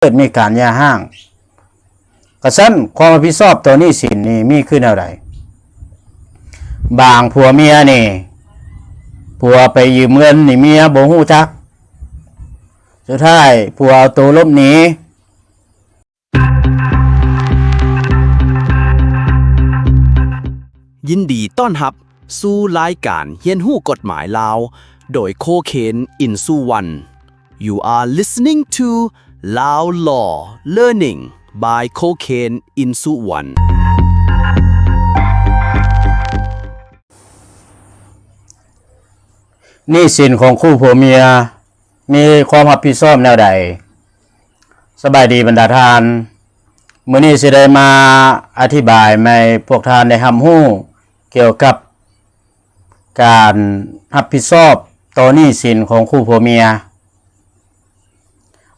ດມີການຢ່າຮ້າງ. ກະຊັ້ນ ຄວາມຮັບຜິດຊອບຕໍ່ໜີ້ສິນນີ້ມີຄືແນວໃດ? ບາງຜົວເມຍນີ້ ຜົວໄປຢືມເງິນນີ້ເມຍບໍ່ຮູ້ຈັກ ສຸດທ້າຍຜົວເອົາໂຕຫຼົບໜີ. ຍິນດີຕ້ອນຮັບສູ່ລາຍການຮຽນຮູ້ກົດໝາຍລາວ ໂດຍ Cocaine Into One. You are listening to Lao Law Learning by Cocaine Into One. ໜີ້ສິນຂອງຄູ່ຜົວເມຍ ມີຄວາມຮັບຜິດຊອບແນວໃດ? ສະບາຍດີບັນດາທ່ານ, ມື້ນີ້ຊິໄດ້ມາອະທິບາຍໃຫ້ພວກທ່ານໄດ້ຮັບຮູ້ກ່ຽວກັບການຮັບຜິດຊອບຕໍ່ໜີ້ສິນຂອງຄູ່ຜົວເມຍ.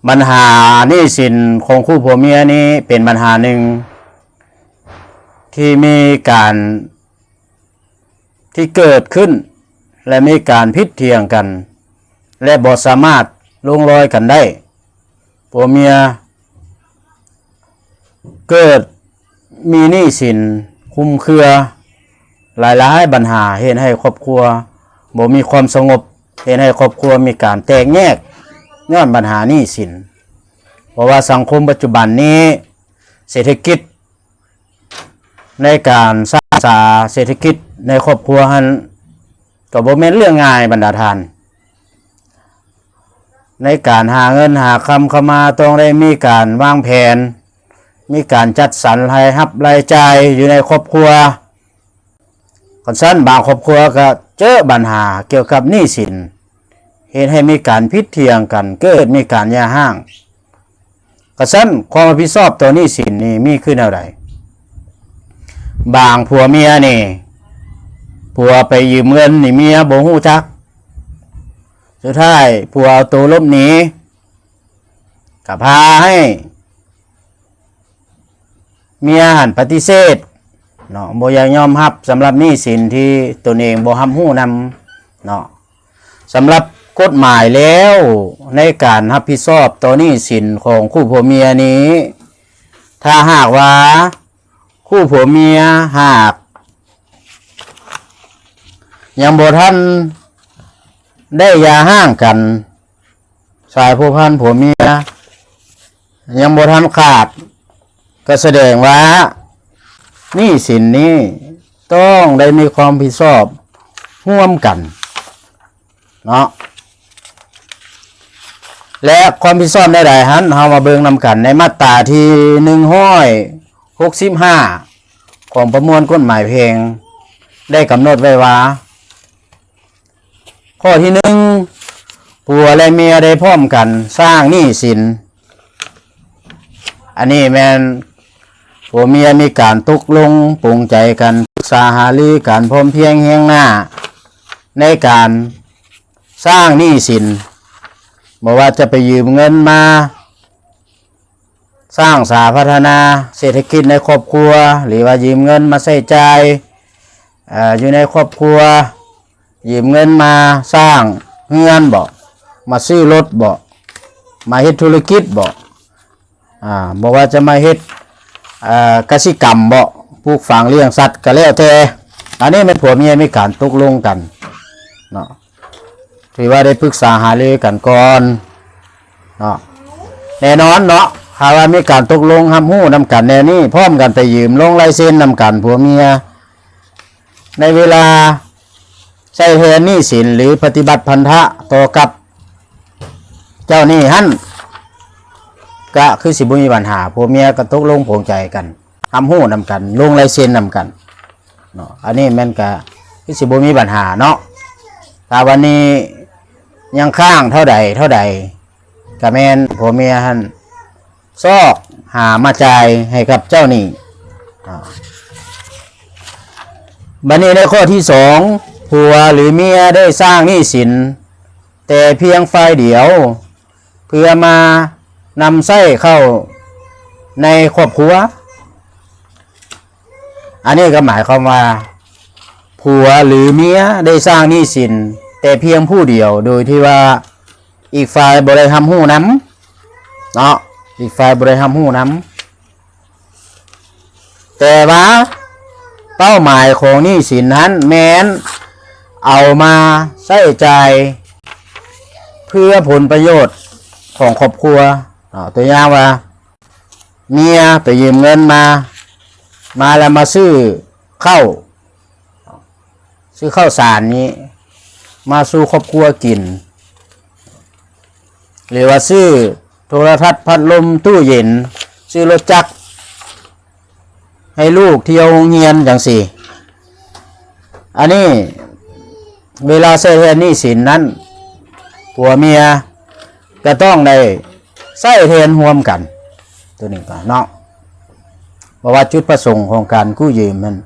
ບັນຫາໜີ້ສິນຂອງຄູ່ຜົວເມຍນີ້ເປັນບັນຫາໜຶ່ງທີ່ມີການ ທີ່ເກີດຂຶ້ນ ແລະ ມີການຜິດຖຽງກັນ ແລະ ບໍ່ສາມາດລົງລອຍກັນໄດ້. ຜົວເມຍເກີດມີໜີ້ສິນຄຸມເຄືອຫຼາຍໆບັນຫາ ເຮັດໃຫ້ຄອບຄົວບໍ່ມີຄວາມສະຫງົບ, ເຮັດໃຫ້ຄອບຄົວມີການແຕກແຍກຍ້ອນບັນຫາໜີ້ສິນ. ເພາະວ່າສັງຄົມປັດຈຸບັນນີ້ ເສດຖະກິດ ໃນການສ້າງສາເສດຖະກິດໃນຄອບຄົວຫັ້ນ ກໍບໍ່ແມ່ນເລື່ອງງ່າຍບັນດາທ່ານ. ໃນການຫາເງິນຫາຄຳເຂົ້າມາ ຕ້ອງໄດ້ມີການວາງແຜນ, ມີການຈັດສັນລາຍຮັບລາຍຈ່າຍຢູ່ໃນຄອບຄົວ. ຄັນຊັ້ນບາງຄອບຄົວກໍເຈີບັນຫາກ່ຽວກັບໜີ້ສິນ ເຮັດໃຫ້ມີການຜິດຖຽງກັນ, ເກີດມີການຢ່າຮ້າງ. ກະຊັ້ນ ຄວາມຮັບຜິດຊອບຕໍ່ໜີ້ສິນນີ້ມີຄືແນວໃດ? ບາງຜົວເມຍນີ້ ຜົວໄປຢືມເງິນນີ້ເມຍບໍ່ຮູ້ຈັກ, ສຸດທ້າຍຜົວເອົາໂຕຫຼົບໜີ ກະພາໃຫ້ເມຍຫັ້ນປະຕິເສດເນາະ, ບໍ່ຢາກຍອມຮັບສຳລັບໜີ້ສິນທີ່ຕົນເອງບໍ່ຮັບຮູ້ນຳເນາະ. ສຳລັບກົດໝາຍແລ້ວ ໃນການຮັບຜິດຊອບຕໍ່ໜີ້ສິນຂອງຄູ່ຜົວເມຍນີ້ ຖ້າຫາກວ່າຄູ່ຜົວເມຍຫາກຍັງບໍ່ທັນໄດ້ຢ່າຮ້າງກັນ, ສາຍພົວພັນຜົວເມຍຍັງບໍ່ທັນຂາດ, ກໍສະແດງວ່າໜີ້ສິນນີ້ຕ້ອງໄດ້ມີຄວາມຜິດຊອບຮ່ວມກັນເນາະ. ແລະ ຄວາມຜິດຊອບແນວໃດຫັ້ນ ເຮົາມາເບິ່ງນຳກັນໃນມາດຕາທີໜຶ່ງຮ້ອຍຫົກສິບຫ້າ ຂອງປະມວນກົດໝາຍແພ່ງ ໄດ້ກຳນົດໄວ້ວ່າ ຂໍ້ທີໜຶ່ງ ຜົວ ແລະ ເມຍໄດ້ພ້ອມກັນສ້າງໜີ້ສິນ. ອັນນີ້ແມ່ນຜົວເມຍມີການຕົກລົງປົງໃຈກັນ, ປຶກສາຫາລືກັນ ພ້ອມພຽງຮຽງໜ້າໃນການສ້າງໜີ້ສິນ, ບໍ່ວ່າຈະໄປຢືມເງິນມາ ສ້າງສາພັດທະນາເສດຖະກິດໃນຄອບຄົວ ຫຼືວ່າຢືມເງິນມາໃຊ້ຈ່າຍ ເອີ ຢູ່ໃນຄອບຄົວ, ຢືມເງິນມາສ້າງເຮືອນບໍ, ມາຊື້ລົດບໍ, ມາເຮັດທຸລະກິດບໍ, ອາ ບໍ່ວ່າຈະມາເຮັດ ເອີ ກະສິກຳບໍ, ປູກຝັງລ້ຽງສັດກໍແລ້ວແຕ່, ອັນນີ້ແມ່ນຜົວເມຍມີການຕົກລົງກັນເນາະ. ຖືວ່າໄດ້ປຶກສາຫາລືກັນກ່ອນເນາະ. ແນ່ນອນເນາະ ຖ້າວ່າມີການຕົກລົງຮັບຮູ້ນຳກັນແນວນີ້ ພ້ອມກັນໄປຢືມລົງລາຍເຊັນນຳກັນຜົວເມຍ ໃນເວລາໃຊ້ແທນໜີ້ສິນ ຫຼື ປະຕິບັດພັນທະຕໍ່ກັບເຈົ້າໜີ້ຫັ້ນ ກະຄືຊິບໍ່ມີບັນຫາ, ຜົວເມຍກໍຕົກລົງປົງໃຈກັນ ຮັບຮູ້ນຳກັນ ລົງລາຍເຊັນນຳກັນເນາະ. ອັນນີ້ແມ່ນກະຄືຊິບໍ່ມີບັນຫາເນາະ. ຖ້າວັນນີ້ຍັງຄ້າງເທົ່າໃດເທົ່າໃດ ກະແມ່ນຜົວເມຍຫັ້ນຊອກຫາມາຈ່າຍໃຫ້ກັບເຈົ້າໜີ້. ບັດນີ້ໃນຂໍ້ທີສອງ ຜົວ ຫຼື ເມຍໄດ້ສ້າງໜີ້ສິນແຕ່ພຽງຝ່າຍດຽວ ເພື່ອມານຳໃຊ້ເຂົ້າໃນຄອບຄົວ. ອັນນີ້ກໍໝາຍຄວາມວ່າ ຜົວ ຫຼື ເມຍໄດ້ສ້າງໜີ້ສິນແຕ່ພຽງຜູ້ດຽວ ໂດຍທີ່ວ່າອີກຝ່າຍບໍ່ໄດ້ຮັບຮູ້ນຳເນາະ. ອີກຝ່າຍບໍ່ໄດ້ຮັບຮູ້ນຳ. ແຕ່ວ່າເປົ້າໝາຍຂອງໜີ້ສິນນັ້ນແມ່ນເອົາມາໃຊ້ຈ່າຍເພື່ອຜົນປະໂຫຍດຂອງຄອບຄົວ. ເອົາຕົວຢ່າງວ່າ ເມຍໄປຢືມເງິນມາ ມາແລ້ວມາຊື້ເຂົ້າ ຊື້ເຂົ້າສານນີ້ມາສູ່ຄອບຄົວກິນ ຫຼືວ່າຊື້ໂທລະທັດ ພັດລົມ ຕູ້ເຢັນ ຊື້ລົດຈັກໃຫ້ລູກທ່ຽວໂຮງຮຽນຈັ່ງຊີ້. ອັນນີ້ເວລາໃຊ້ແທນໜີ້ສິນນັ້ນ ຜົວເມຍ ກໍຕ້ອງໄດ້ໃຊ້ແທນຮ່ວມກັນ ໂຕນີ້ກໍເນາະ ເພາະວ່າຈຸດປະສົງຂອງການກູ້ຢືມນັ້ນ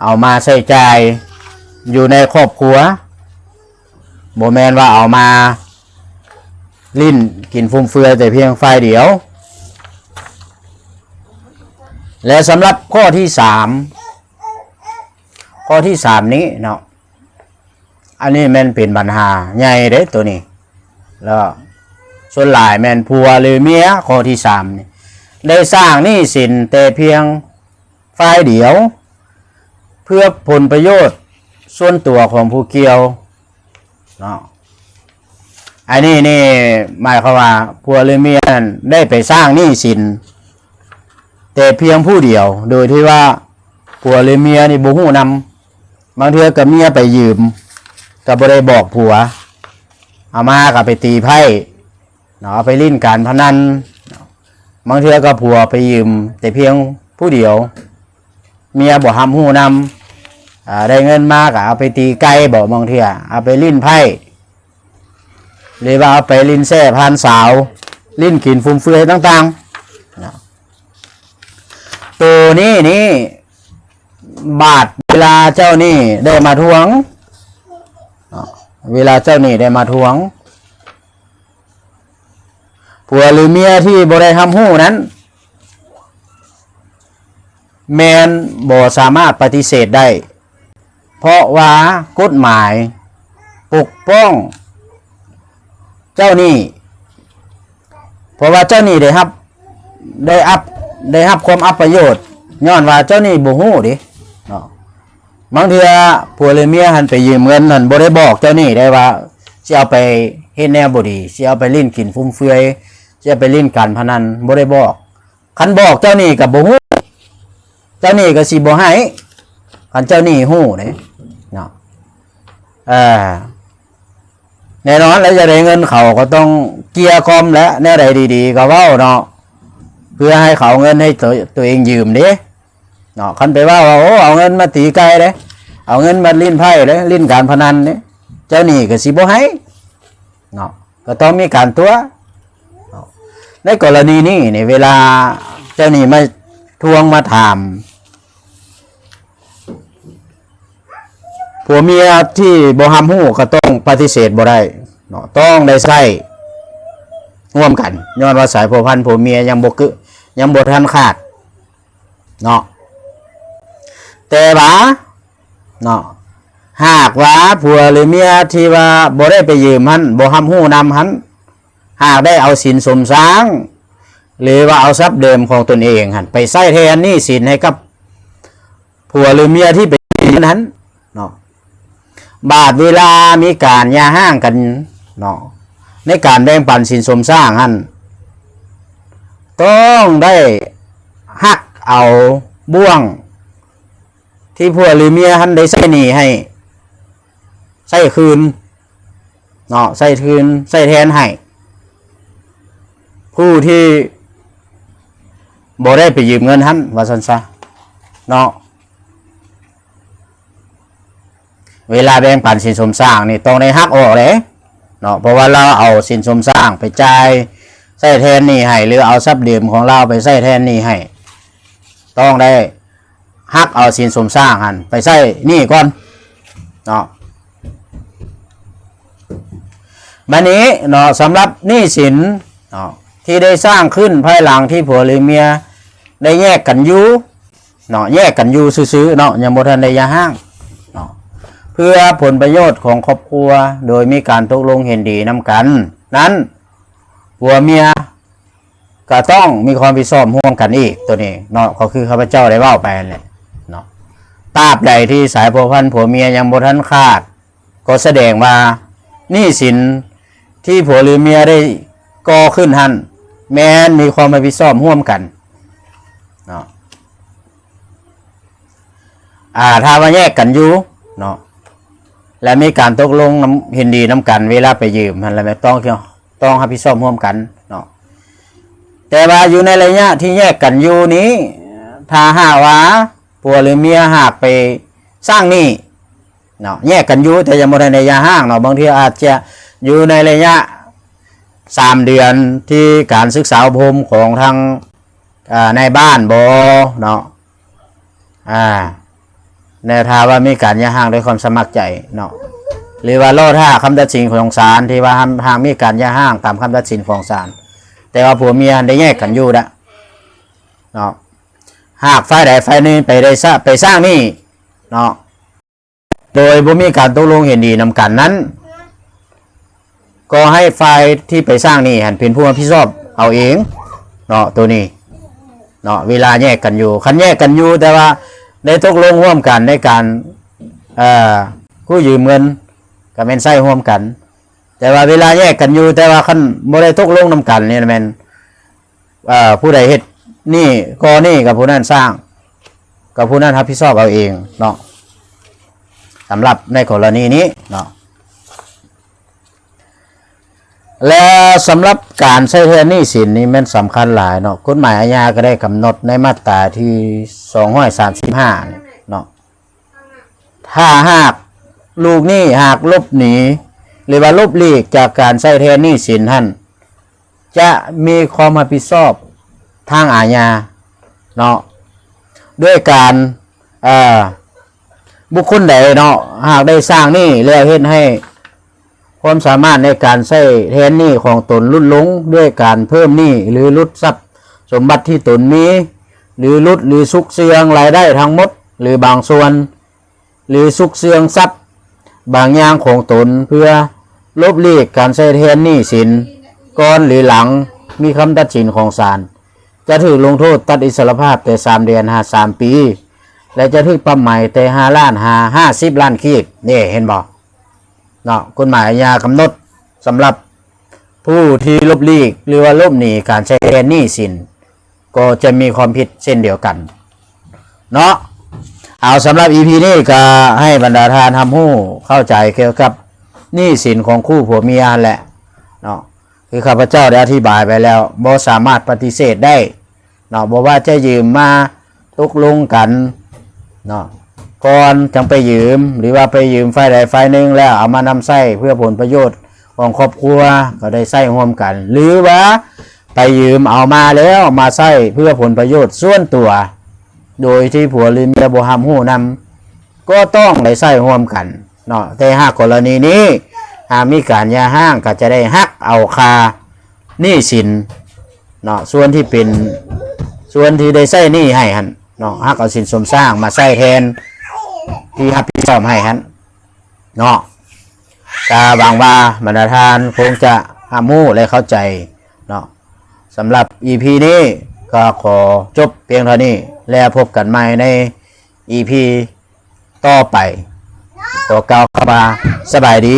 ເອົາມາໃຊ້ຈ່າຍຢູ່ໃນຄອບຄົວ ບໍ່ແມ່ນວ່າເອົາມາຫຼິ້ນກິນຟຸມເຟືອຍແຕ່ພຽງຝ່າຍດຽວ. ແລະ ສຳລັບຂໍ້ທີສາມ ຂໍ້ທີສາມນີ້ເນາະ ອັນນີ້ແມ່ນເປັນບັນຫາໃຫຍ່ເດ້ໂຕນີ້ ແລ້ວສ່ວນຫຼາຍແມ່ນຜົວ ຫຼື ເມຍ ຂໍ້ທີສາມນີ້ ໄດ້ສ້າງໜີ້ສິນແຕ່ພຽງຝ່າຍດຽວ ເພື່ອຜົນປະໂຫຍດສ່ວນຕົວຂອງຜູ້ກ່ຽວເນາະ. ອັນນີ້ນີ້ໝາຍຄວາມວ່າຜົວ ຫຼື ເມຍນັ້ນໄດ້ໄປສ້າງໜີ້ສິນແຕ່ພຽງຜູ້ດຽວ ໂດຍທີ່ວ່າຜົວ ຫຼື ເມຍນີ້ບໍ່ຮູ້ນຳ. ບາງເທື່ອກໍເມຍໄປຢືມ ກໍບໍ່ໄດ້ບອກຜົວ ເອົາມາກໍໄປຕີໄພ້ເນາະ ເອົາໄປຫຼິ້ນການພະນັນ. ບາງເທື່ອກໍຜົວໄປຢືມແຕ່ພຽງຜູ້ດຽວ ເມຍບໍ່ຮັບຮູ້ນຳ ອາ ໄດ້ເງິນມາກໍເອົາໄປຕີໄກ່ບໍ ບາງເທື່ອເອົາໄປຫຼິ້ນໄພ້ ຫຼືວ່າເອົາໄປຫຼິ້ນແຊ່ຜ່ານສາວ ຫຼິ້ນກິນຟຸມເຟືອຍຕ່າງໆເນາະ. ໂຕນີ້ນີ້ ບາດເວລາເຈົ້າໜີ້ໄດ້ມາທວງເນາະ ເວລາເຈົ້າໜີ້ໄດ້ມາທວງ ຜົວ ຫຼື ເມຍທີ່ບໍ່ໄດ້ຮັບຮູ້ນັ້ນ ແມ່ນບໍ່ສາມາດປະຕິເສດໄດ້ ເພາະວ່າກົດໝາຍປົກປ້ອງເຈົ້າໜີ້ ເພາະວ່າເຈົ້າໜີ້ໄດ້ຮັບ ໄດ້ອັບ ໄດ້ຮັບຄວາມອັບປະໂຫຍດ ຍ້ອນວ່າເຈົ້າໜີ້ບໍ່ຮູ້ເດ້ເນາະ. ບາງເທື່ອຜົວ ຫຼື ເມຍຫັ້ນໄປຢືມເງິນຫັ້ນ ບໍ່ໄດ້ບອກເຈົ້າໜີ້ໄດ້ວ່າ ຊິເອົາໄປເຮັດແນວບໍ່ດີ ຊິເອົາໄປຫຼິ້ນກິນຟຸມເຟືອຍ ຊິເອົາໄປຫຼິ້ນການພະນັນ ບໍ່ໄດ້ບອກ. ຄັນບອກເຈົ້າໜີ້ກໍບໍ່ຮູ້ ເຈົ້າໜີ້ກໍຊິບໍ່ໃຫ້ ຄັນເຈົ້າໜີ້ຮູ້ເດ້ເນາະ. ເອີ ແນ່ນອນແຫຼະ ຢາກໄດ້ເງິນເຂົາກໍຕ້ອງເກັ່ຍກ່ອມແຫຼະ ແນວໃດດີໆກໍເວົ້າເນາະ ເພື່ອໃຫ້ເຂົາເອົາເງິນໃຫ້ໂຕ ໂຕເອງຢືມເດ້ເນາະ. ຄັນໄປເວົ້າວ່າ ໂອ້ ເອົາເງິນມາຕີໄກ່ເດ້ ເອົາເງິນມາຫຼິ້ນໄພ້ເດ້ ຫຼິ້ນການພະນັນເດ້ ເຈົ້າໜີ້ກໍຊິບໍ່ໃຫ້ເນາະ ກໍຕ້ອງມີການຕົວະເນາະ. ໃນກໍລະນີນີ້ນີ້ ເວລາເຈົ້າໜີ້ມາທວງມາຖາມ ຜົວເມຍທີ່ບໍ່ຮັບຮູ້ກໍຕ້ອງປະຕິເສດບໍ່ໄດ້ເນາະ ຕ້ອງໄດ້ໃຊ້ຮ່ວມກັນ ຍ້ອນວ່າສາຍພົວພັນຜົວເມຍຍັງບໍ່ກຶ ຍັງບໍ່ທັນຂາດເນາະ. ແຕ່ວ່າເນາະ ຫາກວ່າຜົວ ຫຼື ເມຍທີ່ວ່າບໍ່ໄດ້ໄປຢືມຫັ້ນ ບໍ່ຮັບຮູ້ນຳຫັ້ນ ຫາກໄດ້ເອົາສິນສົມສ້າງ ຫຼືວ່າເອົາຊັບເດີມຂອງຕົນເອງຫັ້ນ ໄປໃຊ້ແທນໜີ້ສິນໃຫ້ກັບຜົວ ຫຼື ເມຍທີ່ໄປຢືມນັ້ນເນາະ ບາດເວລາມີການຢ່າຮ້າງກັນເນາະ ໃນການແບ່ງປັນສິນສົມສ້າງຫັ້ນ ຕ້ອງໄດ້ຫັກເອົາບ່ວງທີ່ຜົວ ຫຼື ເມຍຫັ້ນໄດ້ໃຊ້ໜີ້ໃຫ້ ໃຊ້ຄືນເນາະ ໃຊ້ຄືນ ໃຊ້ແທນໃຫ້ຜູ້ທີ່ບໍ່ໄດ້ໄປຢືມເງິນຫັ້ນ ວ່າຊັ້ນຊະເນາະ. ເວລາແບ່ງປັນສິນສົມສ້າງນີ້ຕ້ອງໄດ້ຫັກອອກເດ້ເນາະ ເພາະວ່າລາວເອົາສິນສົມສ້າງໄປຈ່າຍໃຊ້ແທນໜີ້ໃຫ້ ຫຼືເອົາຊັບເດີມຂອງລາວໄປໃຊ້ແທນໜີ້ໃຫ້ ຕ້ອງໄດ້ ຫັກເອົາສິນສົມສ້າງຫັ້ນໄປໃຊ້ໜີ້ກ່ອນເນາະ. ບາດນີ້ເນາະ ສຳລັບໜີ້ສິນເນາະ ທີ່ໄດ້ສ້າງຂຶ້ນພາຍຫຼັງທີ່ຜົວ ຫຼື ເມຍໄດ້ແຍກກັນຢູ່ເນາະ ແຍກກັນຢູ່ຊື່ໆເນາະ ຍັງບໍ່ທັນໄດ້ຢ່າຮ້າງເນາະ ເພື່ອຜົນປະໂຫຍດຂອງຄອບຄົວ ໂດຍມີການຕົກລົງເຫັນດີນຳກັນນັ້ນ ຜົວເມຍ ກໍຕ້ອງມີຄວາມຮັບຜິດຊອບຮ່ວມກັນອີກ ໂຕນີ້ເນາະ ກໍຄືຂ້າພະເຈົ້າໄດ້ເວົ້າໄປຫັ້ນແຫຼະເນາະ. ຕາບໃດທີ່ສາຍພົວພັນຜົວເມຍຍັງບໍ່ທັນຂາດ ກໍສະແດງວ່າໜີ້ສິນທີ່ຜົວຫຼືເມຍໄດ້ກໍ່ຂຶ້ນຫັ້ນ ແມ່ນມີຄວາມຮັບຜິດຊອບຮ່ວມກັນເນາະ. ອາ ຖ້າວ່າແຍກກັນຢູ່ເນາະ ແລະ ມີການຕົກລົງນຳ ເຫັນດີນຳກັນ ເວລາໄປຢືມຫັ້ນ ແລ້ວແມ່ນຕ້ອງ ຕ້ອງຮັບຜິດຊອບຮ່ວມກັນເນາະ. ແຕ່ວ່າຢູ່ໃນໄລຍະທີ່ແຍກກັນຢູ່ນີ້ ຖ້າຫາກວ່າຜົວຫຼືເມຍຫາກໄປສ້າງໜີ້ເນາະ ແຍກກັນຢູ່ ແຕ່ຍັງບໍ່ທັນໄດ້ຢ່າຮ້າງເນາະ ບາງເທື່ອອາດຈະຢູ່ໃນໄລຍະສາມເດືອນ ທີ່ການສຶກສາອົບຮົມຂອງທາງ ອາ ນາຍບ້ານບໍເນາະ ອາ ແນວຖ້າວ່າມີການຢ່າຮ້າງດ້ວຍຄວາມສະໝັກໃຈເນາະ ຫຼືວ່າລໍຖ້າຄຳຕັດສິນຂອງສານ ທີ່ວ່າຫາກມີການຢ່າຮ້າງຕາມຄຳຕັດສິນຂອງສານ ແຕ່ວ່າຜົວເມຍຫັ້ນໄດ້ແຍກກັນຢູ່ລະເນາະ ຫາກຝ່າຍໃດຝ່າຍໜຶ່ງໄປໄດ້ສະ ໄປສ້າງໜີ້ເນາະ ໂດຍບໍ່ມີການຕົກລົງເຫັນດີນຳກັນນັ້ນ ກໍໃຫ້ຝ່າຍທີ່ໄປສ້າງໜີ້ຫັ້ນເປັນຜູ້ຮັບຜິດຊອບເອົາເອງເນາະ ໂຕນີ້ເນາະ. ເວລາແຍກກັນຢູ່ ຄັນແຍກກັນຢູ່ ແຕ່ວ່າໄດ້ຕົກລົງຮ່ວມກັນໃນການ ເອີ ກູ້ຢືມເງິນ ກໍແມ່ນໃຊ້ຮ່ວມກັນ ແຕ່ວ່າເວລາແຍກກັນຢູ່ ແຕ່ວ່າຄັນບໍ່ໄດ້ຕົກລົງນຳກັນນີ້ແມ່ນ ເອີ ຜູ້ໃດເຮັດໜີ້ ກໍ່ໜີ້ ກໍຜູ້ນັ້ນສ້າງ ກໍຜູ້ນັ້ນຮັບຜິດຊອບເອົາເອງເນາະ ສຳລັບໃນກໍລະນີນີ້ເນາະ. ແລະ ສຳລັບການໃຊ້ແທນໜີ້ສິນນີ້ແມ່ນສຳຄັນຫຼາຍເນາະ ກົດໝາຍອາຍາກໍໄດ້ກຳນົດໃນມາດຕາທີສອງຮ້ອຍສາມສິບຫ້ານີ້ເນາະ ຖ້າຫາກລູກໜີ້ຫາກຫຼົບໜີ ຫຼືວ່າຫຼົບຫຼີກຈາກການໃຊ້ແທນໜີ້ສິນຫັ້ນ ຈະມີຄວາມຮັບຜິດຊອບທາງອາຍາເນາະ ດ້ວຍການ ເອີ ບຸກຄົນໃດເນາະ ຫາກໄດ້ສ້າງໜີ້ແລ້ວເຮັດໃຫ້ຄວາມສາມາດໃນການໃຊ້ແທນໜີ້ຂອງຕົນຫຼຸດລົງ ດ້ວຍການເພີ່ມໜີ້ ຫຼື ຫຼຸດຊັບສົມບັດທີ່ຕົນມີ ຫຼື ຫຼຸດ ຫຼື ຊຸກເຊື່ອງລາຍໄດ້ທັງໝົດ ຫຼື ບາງສ່ວນ ຫຼື ຊຸກເຊື່ອງຊັບບາງຢ່າງຂອງຕົນ ເພື່ອຫຼົບຫຼີກການໃຊ້ແທນໜີ້ສິນ ກ່ອນ ຫຼື ຫຼັງມີຄຳຕັດສິນຂອງສານ ຈະຖືກລົງໂທດຕັດອິດສະຫຼະພາບແຕ່ສາມເດືອນຫາສາມປີ ແລະ ຈະຖືກປັບໃໝແຕ່ຫ້າລ້ານຫາຫ້າສິບລ້ານກີບ. ນີ້ເຫັນບໍ່ເນາະ ກົດໝາຍອາຍາກຳນົດສຳລັບຜູ້ທີ່ຫຼົບຫຼີກ ຫຼືວ່າຫຼົບໜີການໃຊ້ແທນໜີ້ສິນ ກໍຈະມີຄວາມຜິດເຊັ່ນດຽວກັນເນາະ. ເອົາ ສຳລັບອີພີນີ້ກໍໃຫ້ບັນດາທ່ານຮັບຮູ້ເຂົ້າໃຈກ່ຽວກັບໜີ້ສິນຂອງຄູ່ຜົວເມຍຫັ້ນແຫຼະເນາະ ຄືຂ້າພະເຈົ້າໄດ້ອະທິບາຍໄປແລ້ວ ບໍ່ສາມາດປະຕິເສດໄດ້ເນາະ ບໍ່ວ່າຈະຢືມມາຕົກລົງກັນເນາະ ກ່ອນຈັ່ງໄປຢືມ ຫຼືວ່າໄປຢືມຝ່າຍໃດຝ່າຍໜຶ່ງແລ້ວເອົາມານຳໃຊ້ເພື່ອຜົນປະໂຫຍດຂອງຄອບຄົວ ກໍໄດ້ໃຊ້ຮ່ວມກັນ ຫຼືວ່າໄປຢືມເອົາມາແລ້ວມາໃຊ້ເພື່ອຜົນປະໂຫຍດສ່ວນຕົວ ໂດຍທີ່ຜົວຫຼືເມຍບໍ່ຮັບຮູ້ນຳ ກໍຕ້ອງໄດ້ໃຊ້ຮ່ວມກັນເນາະ. ແຕ່ຫາກກໍລະນີນີ້ ຫາກມີການຢ່າຮ້າງ ກໍຈະໄດ້ຫັກເອົາຄ່າໜີ້ສິນເນາະ ສ່ວນທີ່ເປັນ ສ່ວນທີ່ໄດ້ໃຊ້ໜີ້ໃຫ້ຫັ້ນເນາະ ຫັກເອົາສິນສົມສ້າງມາໃຊ້ແທນທີ່ຮັບຜິດຊອບໃຫ້ຫັ້ນເນາະ. ກໍຫວັງວ່າບັນດາທ່ານຄົງຈະຮັບຮູ້ ແລະ ເຂົ້າໃຈເນາະ. ສຳລັບອີພີນີ້ກໍຂໍຈົບພຽງເທົ່ານີ້ ແລະ ພົບກັນໃໝ່ໃນອີພີຕໍ່ໄປ. ຂໍກ່າວຄຳວ່າສະບາຍດີ.